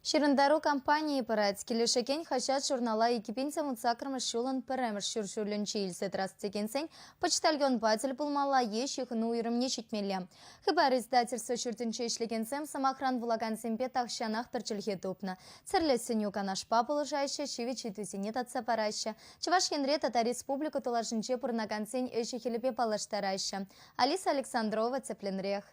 Ҫырӑнтару кампанийӗ пырать. Килӗшекен хаҫат-журнала 2018-мӗш ҫулӑн пӗрремӗш ҫур ҫулӗнче илсе тӑрас текенсен почтальонпа тӗл пулмалла е ҫыхӑну уйрӑмне ҫитмелле. Хыпар издательство ҫуртӗнче ӗҫлекенсем, сӑмахран, вулакансемпе тахҫанах пӗр чӗлхе тупнӑ. Тӗрлӗ сӗнӳ-канашпа пулӑшаҫҫӗ, ҫивӗч ыйтусене татса параҫҫӗ. Чӑваш Енре тата республика тулашӗнче пурӑнакансен ӗҫӗ-хӗлӗпе паллаштараҫҫӗ. Алиса Александрова тӗплӗнрех.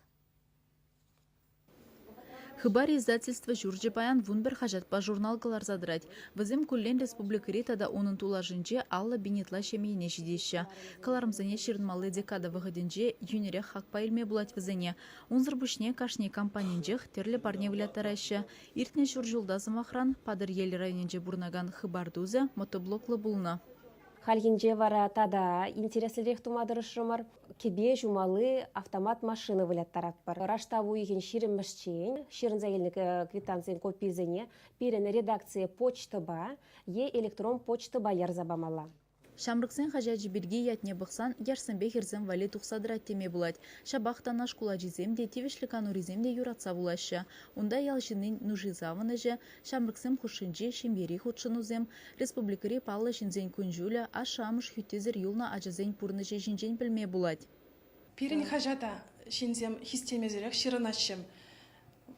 Хыпар издательство ҫурчӗ паян 11 хаҫатпа журнал кӑларса тӑрать. Вӗсем куллен республикӑри тата унӑн тулашӗнче 50 пин ытла ҫемьене ҫитеҫҫӗ. Кӑларӑмсене ҫырӑнмалли декада вӑхӑтӗнче йӳнӗрех хакпа илме пулать вӗсене. Унсӑр пуҫне кашни компанинчех тӗрлӗ парне выляттараҫҫӗ. Иртнӗ ҫур ҫулта, сӑмахран, Патӑрьел районӗнче пурӑнакан Хыпар тусӗ мотоблоклӑ пулнӑ. Хальхинче вара тата интереслӗрех тума тӑрӑшрӑмӑр. Кӗпе ҫумалли автомат машина выляттаратпӑр. Раштав уйӑхӗн ҫирӗммӗшчен ҫырӑнса илнӗ квитанцин копийӗсене пирӗн редакцие почтӑпа е электрон почтӑпа ярса памалла. Ҫамрӑксен хаҫачӗ пирки ятне пӑхсан яшсемпе хӗрсем валли тухса тӑрать теме пулать. Ҫапах та ӑна шкул ачисем те, тивӗҫлӗ канурисем те юратса вулаҫҫӗ. Унта ял ҫыннин нуши-савӑнӑҫӗ, ҫамрӑксем хушшинчи ҫемьери хутшӑнусем, республикӑри паллӑ ҫынсен кун-ҫулӗ, ашшӗ-амӑш хӳттисӗр юлнӑ ачасен пурнӑҫӗ ҫинчен пӗлме пулать. Пирӗн хаҫата ҫынсем хистемесӗрех ҫырӑнаҫҫӗ.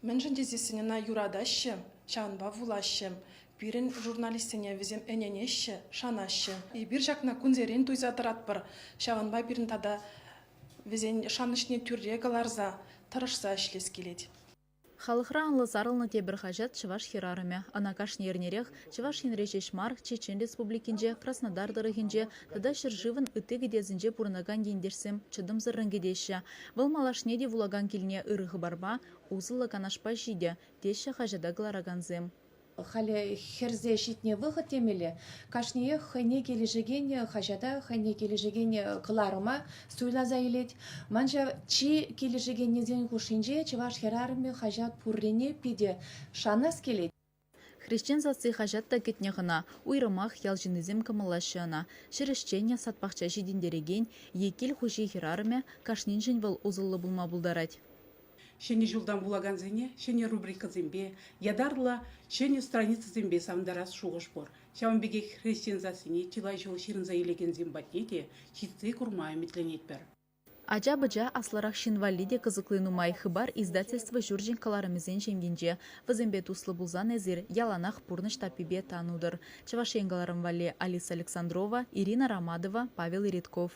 Мӗншӗн тесессӗн ӑна юратаҫҫӗ, ҫавӑнпа вулаҫҫӗ. Пирӗн журналистсене вӗсем ӗненеҫҫӗ, шанаҫҫӗ. Эпир ҫакна кунсерен туйса тӑратпӑр. Ҫавӑнпа пирӗн тата вӗсен шанӑҫне тӳрре кӑларса, тӑрӑшса ӗҫлес килет. Халӑхра анлӑ сарӑлнӑ тепӗр хаҫат «Чӑваш хӗрарӑмӗ». Ӑна кашни эрнерех Чӑваш Енре ҫеҫ мар, Чечен Республикинче, Краснодар тӑрӑхӗнче тата ҫӗршывӑн ытти кӗтесӗнче пурӑнакан ентешсем чӑтӑмсӑррӑн кӗтеҫҫӗ. Вӑл малашне те вулакан килне ырӑ хыпарпа, усӑллӑ канашпа ҫитӗ, теҫҫӗ хаҫата кӑларакансем. Халӗ хӗрсе ҫитнӗ вӑхӑт темелле. Кашниех хӑйне килӗшекен хаҫата, хӑйне килӗшекен кӑларӑма суйласа илет. Ман ҫав чи килӗшекеннисен хушшинче Чӑваш хӗрарӑмӗ хаҫат пуррине питӗ шанас килет. Хресчен сасси хаҫат та кӗтнӗ хӑна. Уйрӑмах ял ҫыннисем кӑмӑллаҫҫӗ ӑна. Ҫӗр ӗҫченӗ, сад-пахча ҫитӗнтерекен е кил хуҫи хӗрарӑмӗ кашниншӗн вӑл усӑллӑ пулма пултарать. Ҫӗнӗ ҫултан вулакансене ҫӗнӗ рубрикӑсемпе, ятарлӑ ҫӗнӗ страницӑсемпе савӑнтарас шухӑш пур. Ҫавӑн пекех хресчен сассине чылай ҫул ҫырӑнса илекенсем патне те ҫитсе курма ӗмӗтленетпӗр. Ача-пӑча аслӑрах ҫын валли те кӑсӑкли нумай. Хыпар издательство ҫурчӗн кӑларӑмӗсен ҫемйинче. Вӗсемпе туслӑ пулсан эсир яланах пурнӑҫ таппипе тан утӑр. Чӑваш Ен кӑларӑм валли Алиса Александрова, Ирина Ромадова, Павел Иритков.